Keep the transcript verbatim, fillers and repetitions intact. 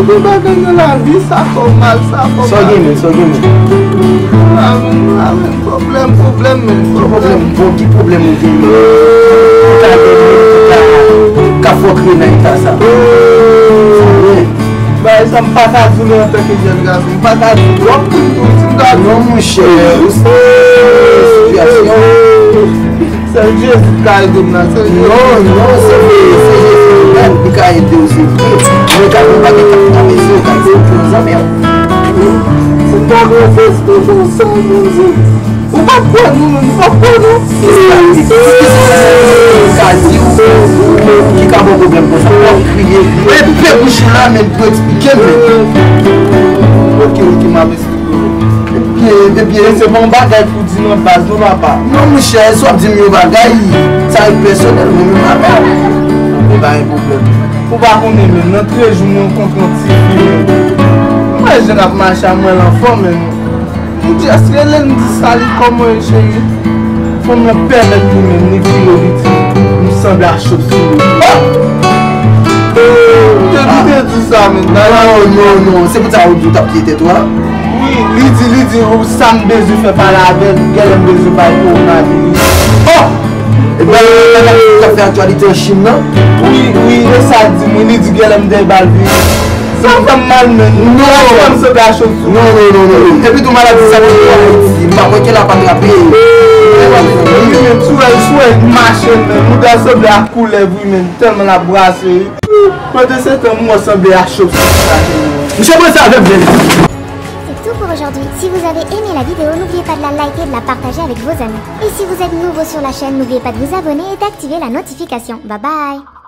Tout bagay nan lavi, sa fè w mal, sa fè w mal. Sa w gen, men, sa w gen, men. Amen, amen. Pwoblèm, pwoblèm, men. Ki pwoblèm, bon, ki pwoblèm ou gen, men? Ou ta gen, men, ou ta ka fè w kriye nan eta sa. Men. Bagay sa, m pa ka di w li antanke jèn gason. M pa ka di w. W ap konn tou, si m ta di w. Non, monchè, ou se sitiyasyon. Sèl Jezi k ka ede m la, sèl Jezi. Non, non, se vre, se Jezi li menm ki ka ede w, se vre. Men ka gen bagay k ap travèse w, ka di w zanmi w. Se pa konfyans nou fè w sa, Bondye. Ou p ap kwè nou menm, ou p ap kwè nou. Se sa, se sa m ka di w, ou ki ka ban pwoblèm konsa, w ap kriye. E pe bouch ou la, men pou eksplike m, men. Ok, ok, m ap eksplike w. Ebyen, ebyen, se pa yon bagay pou di nan baz, non, papa. Non, monchè, si w ap di m yon bagay, sa rete pèsonèl, mwen menm avè w. Mwen pa gen pwoblèm. Ou pa konnen, men, nan trèz jou, mwen rankontre yon tifi, men. Mwen jèn ap mache a, mwen l anfòm, men. M jis rele l, m di, "Salut, kòman w ye, cheri?" Fanm lan pèmèt li menm, li vire, li di, "M sanble a chofsoulo." Oh! Te li te di sa, men. Non, non, non. Se pou sa ou di w t ap tiye tèt ou a? Wi, li di, li di, "Ou, sa m bezwen fè pale avè l, genlè m bezwen bay kowonaviris." Oh! E pa l t ap fè aktyalite an Chin nan? Wi, wi, e sa l di m, wi, li di genlè m dèyè ba l vini. Sa fè m mal, men. Non. Sa fè m sanble a chofsoulo. Non, non, non, non, non. Epi tou maladi sa ki pou Ayiti, m pa kwè ke l ap atrape. Wi, men, sou wè, sou wè, mache, men. Mouda sanble a koulèv, wi, men. Tèlman l ap brase, wi. Pandan se tan, m wè sanble a chofsoulo. Misye panse avè m, men. C'est tout pour aujourd'hui. Si vous avez aimé la vidéo, n'oubliez pas de la liker et de la partager avec vos amis. Et si vous êtes nouveau sur la chaîne, n'oubliez pas de vous abonner et d'activer la notification. Bye bye.